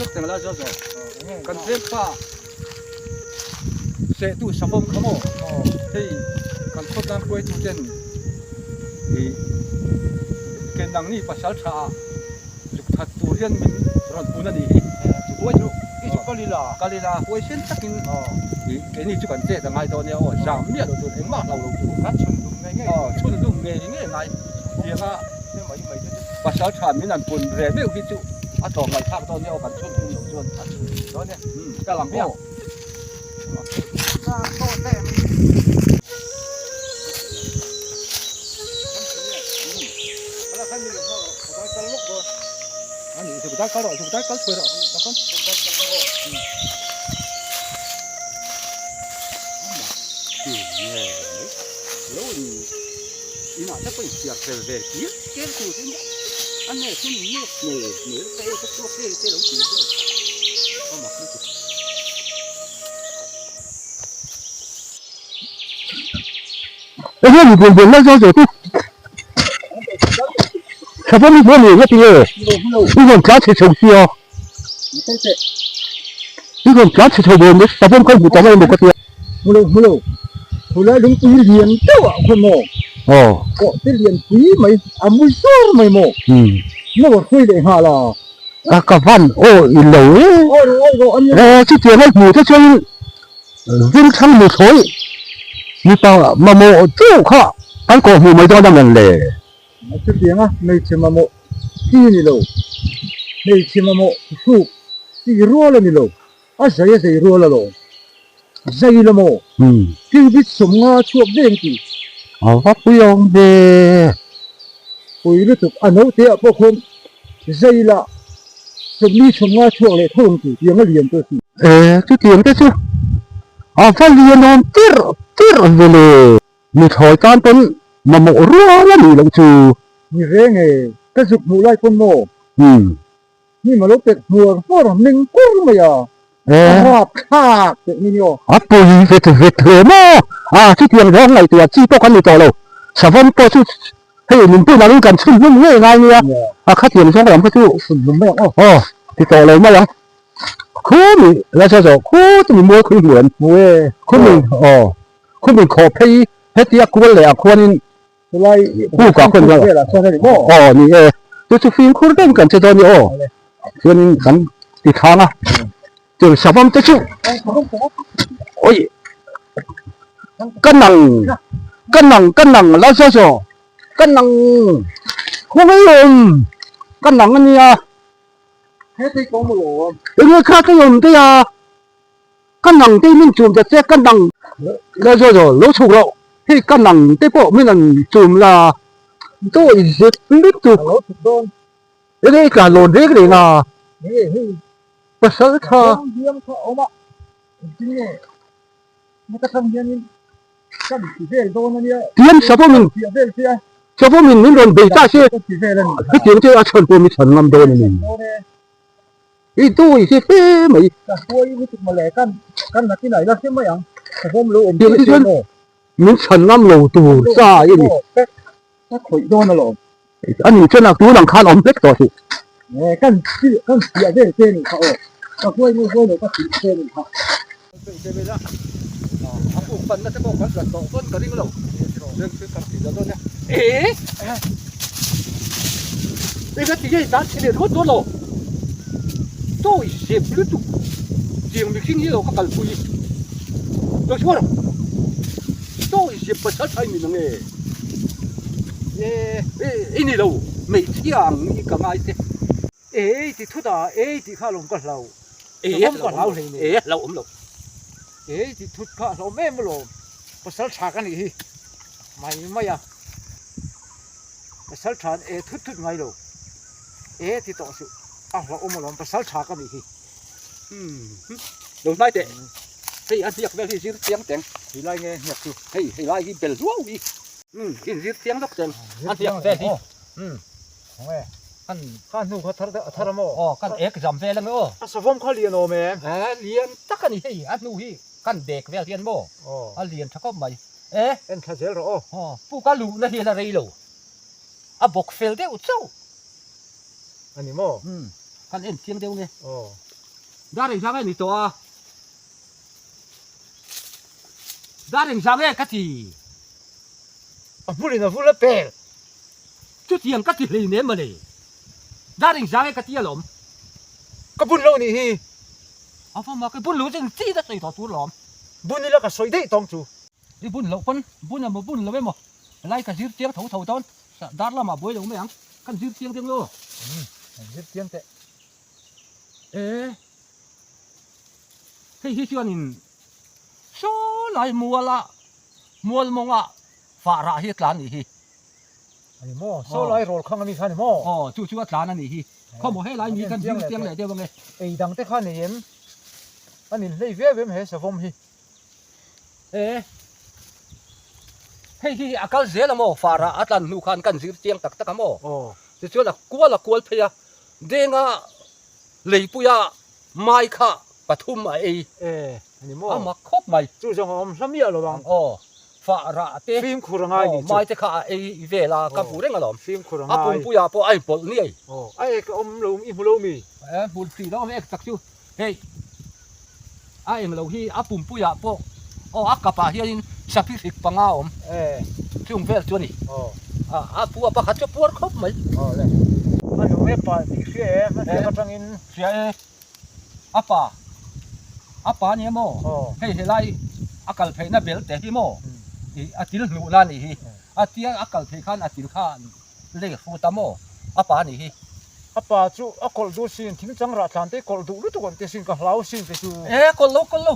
lawk teng la zo zo. Kan veng pa sehtu savawm kha maw hei kan khawtlang hruaitu ten ih ke nangni pasal tha ah zuk that tur hian min rawn pun a nih hi. Kal ila huaisen takin ih keini chu kan chet a ngai dawn nia aw zam miah lo tur engmah hlau lo tur chhun hlum ngei ngei ngai tianga pasal tha min an pun ve meuh hi chu a tlawm ngaih thlak dawn nia aw kan chhun hlum loh chuan a chhun dawn e kal ang aw. Inah te pawh inchhiar fel ve kir kir tur hi a nge thil nep hmel hmel te ka chhuak hei te lo ti vel a mak lutuk. Enge ni buan buan lai zawng zawng chu Savawm hi buan ni nge tinge i rawn tlan chhe chho sia i rawn tlan chhe chho buan mai savawm kha i hmu ta mai emaw ka tia. Hmu lo hmu lo khulai lungpui lian deuh ah khawn maw Aw. Pawh te lian pui mai a mui sur mai maw Maw a hruai leh nghal a. Ka ka van aw i lo e. Awi rawh awi rawh a nia. Aw chutiang a hmu te chuan veng thlang mi thawi mipa mamawh deuh kha kan kawh hmuh mai dawn a mawn le. Chutiang a hmeichhe mamawh chi ni lo hmeichhe mamawh hruk chi rual a ni lo. A zai a zai rual alawm. Zai la maw? Cubit 50 chhuak veng ti. A va pui awm ve. Pui lutuk a naute ah pawh khawn zai la 40 50 chhuak leh tho ang ti tiang a lian pawh si. E chutiang te chu a va lian awm tirh tirh ve le. Mithawi tan pawn mamawh rual a nih loh chu. Ni reng e, ka zuk hmuh lai pawn maw? Hnim a lo pek hmuar hmuar a, meng kur mai a, a rap thlak teh ni ni aw. A pui vet vet hle maw? A, chutiang zawng ngaihtuah chi pawh kan ni tawh lo. Savawm pawh chu hei min pun angin kan chhun hlum ngei ngai nia, a khatiang zawng lam kha chu chhun hlum mai ang aw. Aw, ti tawh lo mai ang. Khu mi la saw zawh, khu chu mi mual khui hmuan. Hmu e. Khu mi, aw, khu mi khawh phei hetia kual leh ah khuanin Chulai Puk ah khawn velah chuan a ni maw? Aw ni e, chu chu fimkhur deuhin kan che dawn ni aw. Chuanin kan ti thlang a, chu savam te chu oi ka nang ka nang ka nang la zaw zaw ka nang khawngaih awm ka nang a nia. He tei kawng maw lawm? Enge kha tei awm daih a. Ka nang te min chum ta che ka nang la zaw zaw lo chhuk loh hei ka nang te pawh min an chum la dawi zet lutuk enge i tlan lawn reng reng a pasal tha tian savawmin savawmin min rawn bei ta se hetiang te a chhan pawh mi chhan ngam dawn a ni. I dawi hi hle mai. Ka hruai lutuk mawle kan kan nakin ah ila hre mai ang savawm lo awm Tiang hi chuan min chhan ngam lo tur sa i ni. Ka khawih dawn alawm. A nih chuan a tun ang khan awm hlek tawh suh. E kan kan fiah vel che nih kha aw. Ka hruai nge hruai lo ka hrilh che nih kha. A puk panna te pawh kan zat tawh pawn ka ring lo. E Eng a ti nge tan chhe leh ringawt dawn lo. Chawi zep lutuk tiang mihring hi lo ka kalpui. Lo chhuak rawh. Chawi zep pasal tha i ni nange. E i ni lo hmeichhia ang hi ka ngai che. Ei ti thut a, ei tih kha alawm ka hlau. Hlauhawm ka hlau hlei nen. Ei hlauhawm lo. Ei ti thut kha hlauhawm em alawm. Pasal tha ka nih hi. Mai mai a. Pasal tha an e thut thut ngai lo. E ti tawh suh. A hlauhawm alawm pasal tha ka nih hi. Umm. Lo hnai teh. Hei a hniak vel hi zir chiang teng. Hei lai nge hniak chu. Hei hei lai hi bel hluau hi. Umm in zir chiang lawk teng. A hniak vel hi. Umm. Khawnge kan kha hnu kha thar a thar a maw? Aw kan ek zam vel ange aw. A savawm kha lian awm em? Eh lian tak a ni hei a hnu hi kan bek vel hian maw? Aw. A lian tha khawp mai. Eh. En thla zel rawh aw. Aw puk a luhna hian a rei lo. A bawk fel deuh chauh. A ni maw? Umm kan en chiang deuh nge. Aw. Dar engzang e ni tawh a. Dar engzang e ka ti. A hmulin a vul a pel. Chutiang ka ti hleinem mawle. Dar engzang e ka ti alawm. Ka bun lo nih hi. A va mak e, bun lo chu engchi ta sawi tawh tur lawm. Bun ila ka sawi daih tawng chu. I bun loh pawn bun emaw bun lo emaw lai ka zir chiang tho tho dawn. Dar lamah buai lo mai ang. Kan zir chiang deuh lo. Umm, kan zir chiang teh. E, hei hi chuanin saw lai muala mual mawnga fah rah hi a tlan nih hi. Ani maw? Saw lai rawl khang ami kha ani maw? Aw, chu chu a tlan a nih hi. Khaw maw helai mi kan zir chiang leh deuh ange. Ei dang te kha nei em? A nin hlei viau em he savawm hi? E, hei hi a kal zel a maw? Fah rah a tlan hnu khan kan zir chiang tak tak a maw? Aw. Tichuan a kual a kual phei a. Denga leipuia mai kha pathum a ei. E, ani maw? A mak khawp mai. Chu zawng a awm hla miah lo ang. Aw, fah rah te. Fimkhur a ngai nih chu. Mai te kha a ei vel a, ka hmu reng alawm. Fimkhur a ngai. A pumpuiah pawh a inpawlh niai. Aw, a ek a awm lo, i hmu lo mi? E, hmu hrih lo awm ek tak chu. Hei, a eng lo hi a pumpuiah pawh, aw a kapah hianin sapi hrik panga a awm. E. Chung vel chu a ni. Aw. A pu a pakhat chu a puar khawp mai. Aw le. A nung e pa tih hria e, a hriat atangin. Hria e. A pa. A pa nia maw? Aw. Hei helai a kal theihna bel te hi maw? Ih a til hnuhna a nih hi. A tia a kal theih khan a til kha Lei hrut a maw? A pa nih hi. A pa chu a kawlh duh sin, thingchang rah tlan te kawlh duh lutuk ang te sin, ka hlau sin te chu. E, kawlh lo, kawlh lo.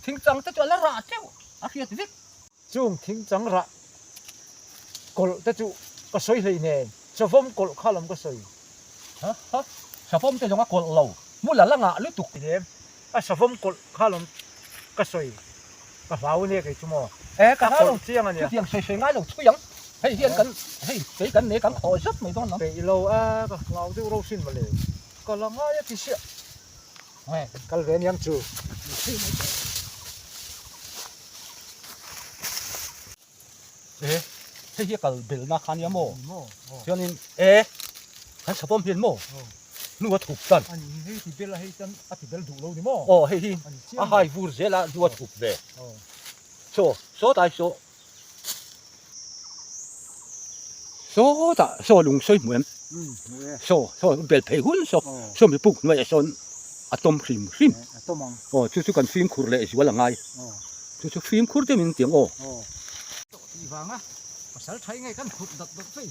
Thingchang te chu a la rah teuh, a hriat vek. Chung thingchang rah kawlh te chu ka sawi hlei nen, savawm kawlh kha lam ka sawi. Ha ha, savawm te zawng a kawlh lo, hmul a la ngah lutuk. Inem, a savawm kawlh kha lam ka sawi. Ka hlau ania kei chu maw? E ka hlau lo chiang ania. Chutiang sawi sawi ngai lo chhui ang. Hei hian kan hei kei kan ne kan khawi zat mai dawn lam. Peih lo a ka hlau deuh ro hrin mawle. Ka la ngai a ti siah. Nge kal ve aniang chu. E hei hi a kal belna kha ania maw? Chuanin e kan chhapawm hian maw? Hnu a thup tan. Ani hei ti bel a hei tan a ti bel duh lo ni maw? Aw hei hi a hai vur zel a hnu a thup ve. Saw saw tai saw. Sawtah saw lung sawi hmu em? Saw saw bel phei hun saw saw mi puk hnuaiah sawn a tawm hrim hrim. Aw chu chu kan fimkhur leh zual a ngai. Chu chu fimkhur te min tiang aw. Tih vanga pasal tha nge kan khut dat dat phei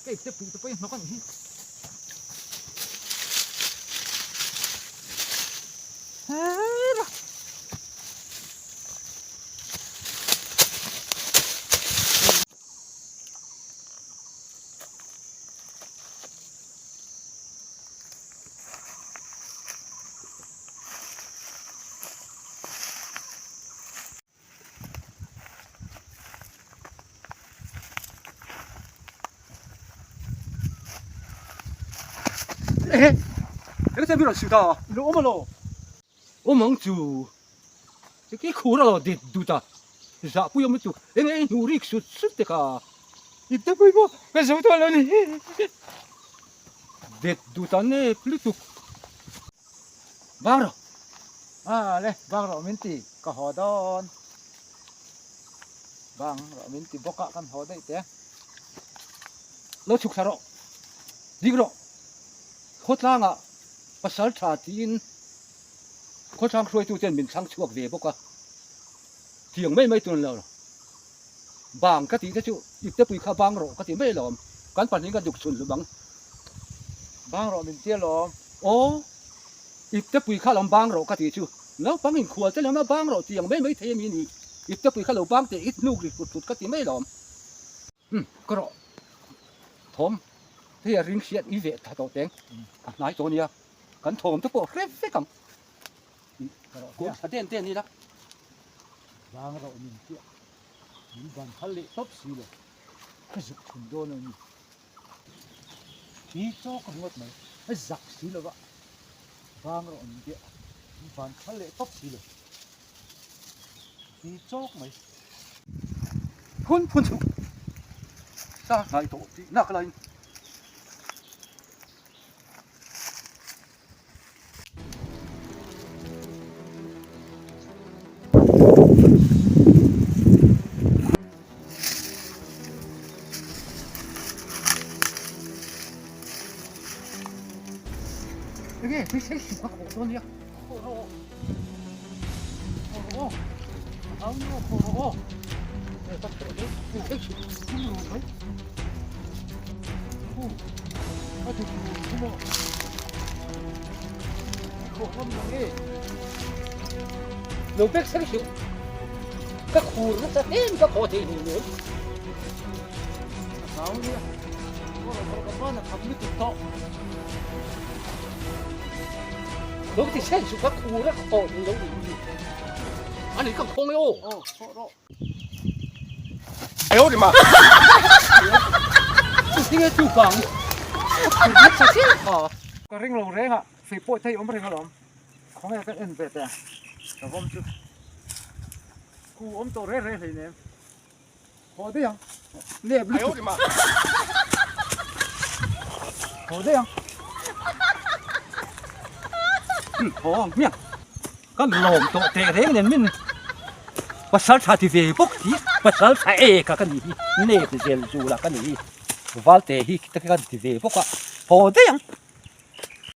cake te pui te pawh hi hnawk a nih hi. Ehe, eng che mi rawn suh ta? Lo awm alo. Awm ang chu. Chiki khur alo dit dut a. Zahpui awm lutuk. Eng eng hnu rik sut sut te kha. I te pui maw ka zo tawh lo ni. Det dut a nep lutuk. Bang rawh. A le bang rawh min ti ka haw dawn. Bang rawh min ti bawk a kan haw daih te. Lo chhuk thla rawh. Dik rawh. Khawtlangah pasal tha tiin khawtlang hruaituten min thlang chhuak ve bawk a. Tiang mai mai tur lo. Bang ka tih te chu iptepui kha bang rawh ka ti mai alawm. Kan pahnih ka duk chhun hlum ang. Bang rawh min ti alawm. Aw, iptepui kha lo bang rawh ka tih chu. Naupang inkhual te lama bang rawh tih ang mai mai thei a mi ni. Iptepui kha lo bang teh i hnuk ri hrut hrut ka ti mai alawm. Umm, ka rawh. Thawm, hei a ring hriat i veh tha tawh teng. A hnai tawh ania. Kan thawm te pawh hrep vek ang. Kawr tha den den ila. Bang rawh min chiah. Min ban phal leh tawp si lo. Ka zuk thun dawn a ni. Thi chawk ringawt mai. A zak si lo va. Bang rawh min chiah. Min ban phal leh tawp si lo. Thi chawk mai. Phun phun chuk. Sa hnai tawh tih nak laiin. Enge tui sei hrim kha khawh dawn nia. Khawh rawh aw. Khawh rawh aw. A hau nia khawh rawh aw. Nge ka khawh dawn tui sei hrim hrim ru mai. Hu ka duh ru chu maw. I khawh ngam lo nge. Lo bek sei hrim. Ka khur nasa em ka khawh thei hlim em. A hau nia. Khawh rawh khawh rawh ka ban a kham lutuk tawh. Lo ti sen chu ka khur a khawh ni lo ni. Ani ka khawng e aw. Aw khawh rawh. Ai ho di ma. Chu tinge chu vang. Ka khur nasa zel kha. Ka ring lo reng a, fei pawh thei awm reng alawm. Khawnge kan en ve teh ka vawm chu. Khu awm tawh reng reng hleinem. Haw daih ang. Nep lutuk. Haw daih ang. Haw ang hmiang. Kan lawm tawh teh reng nen min pasal tha ti ve bawk hi pasal tha e kha ka ni hi nep zel zul a ka ni hi valte hi ka ti ve bawk a haw daih ang.